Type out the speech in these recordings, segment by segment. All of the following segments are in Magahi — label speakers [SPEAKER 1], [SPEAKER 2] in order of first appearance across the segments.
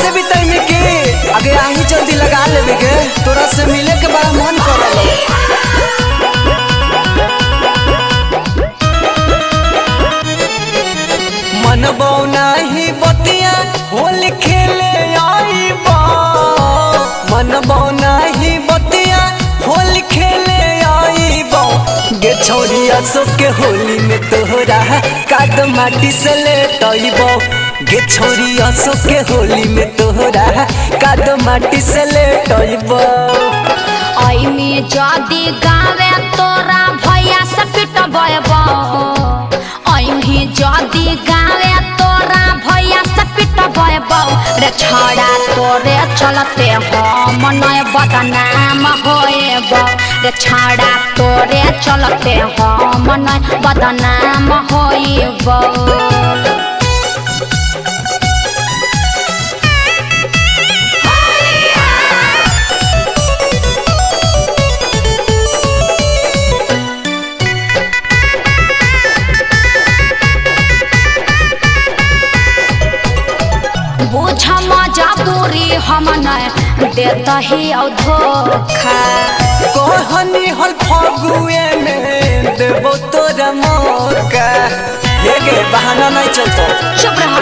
[SPEAKER 1] ऐसे भी तैमी के आगे आही जल्दी लगा लेबे के, तोरा से मिले के बड़ा मन करल। मन बौनाही बतिया होली खेले आईबा, मन बौनाही बतिया होली खेले आईबा। गे छौरिया सबके होली में तोहरा काद माटी से लेटइबो। गे छौरिया सबके होली में तोहरा काद माटी से लेटइबो।
[SPEAKER 2] ऐमी जदी गावे तोरा भैया से पिटबो, ऐमी जदी गावे तोरा भैया से पिटबो। रे छड़ा तोरे चलते हम नय बदनाम होएबो, रे छड़ा तोरे चलते हम नय बदनाम होएबो। बुझ मजबूरी हम नहीं देता ही औ धोखा।
[SPEAKER 1] कहनी हल फगुए में देबो तोरा मौका, हे गे बहाना नहीं चलतो।
[SPEAKER 2] चुप रह।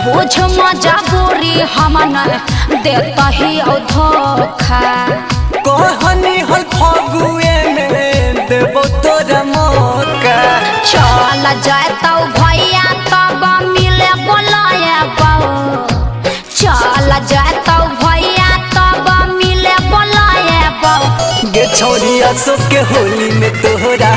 [SPEAKER 2] बुझ मजबूरी हम नहीं देता ही औ धोखा।
[SPEAKER 1] कहनी हल फगुए में देबो तोरा मौका।
[SPEAKER 2] चल जाए तो भैया तब मिले बोलाए बाऊ, चल जाए तो भैया तब मिले बोलाए बाऊ।
[SPEAKER 1] गे छौरिया सबके होली में तोहरा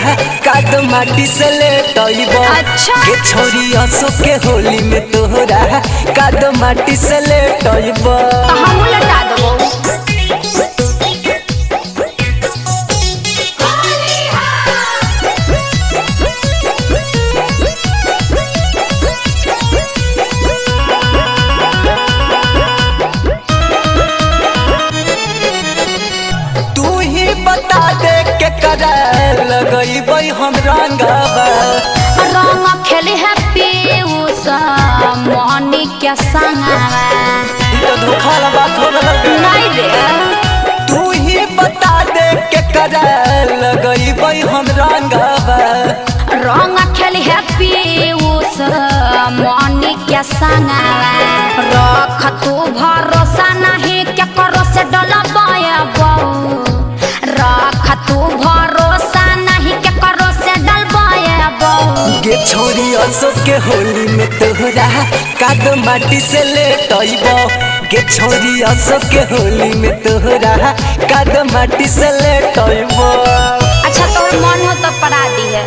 [SPEAKER 1] काद माटी से लेटइबो।
[SPEAKER 2] अच्छा।
[SPEAKER 1] गे छौरिया सबके होली में तोहरा काद माटी से लेटइबो।
[SPEAKER 2] तो हमहू लटा देबो।
[SPEAKER 1] तू ही बता दे के करा लगइबै हम रंगबा।
[SPEAKER 2] रंग खेली है पीयूष मोहनी के संगवा।
[SPEAKER 1] ई तो धोखा वाला बात हो गल।
[SPEAKER 2] नहीं रे।
[SPEAKER 1] तू ही बता दे के करा लगइबै हम रंगबा।
[SPEAKER 2] रंग खेली है पीयूष मोहनी के संगवा। रख तू भरोसा नहीं के करो से डलबाए बऊ, रख तू भरोसा नहीं के करो से डलबाए बऊ।
[SPEAKER 1] गे छौरिया सबके होली में तोहरा काद माटी से लेटइबो। गे छौरिया सबके होली में तोहरा काद माटी से लेटइबो।
[SPEAKER 2] अच्छा तोहर मन हो तो पड़ा दी है।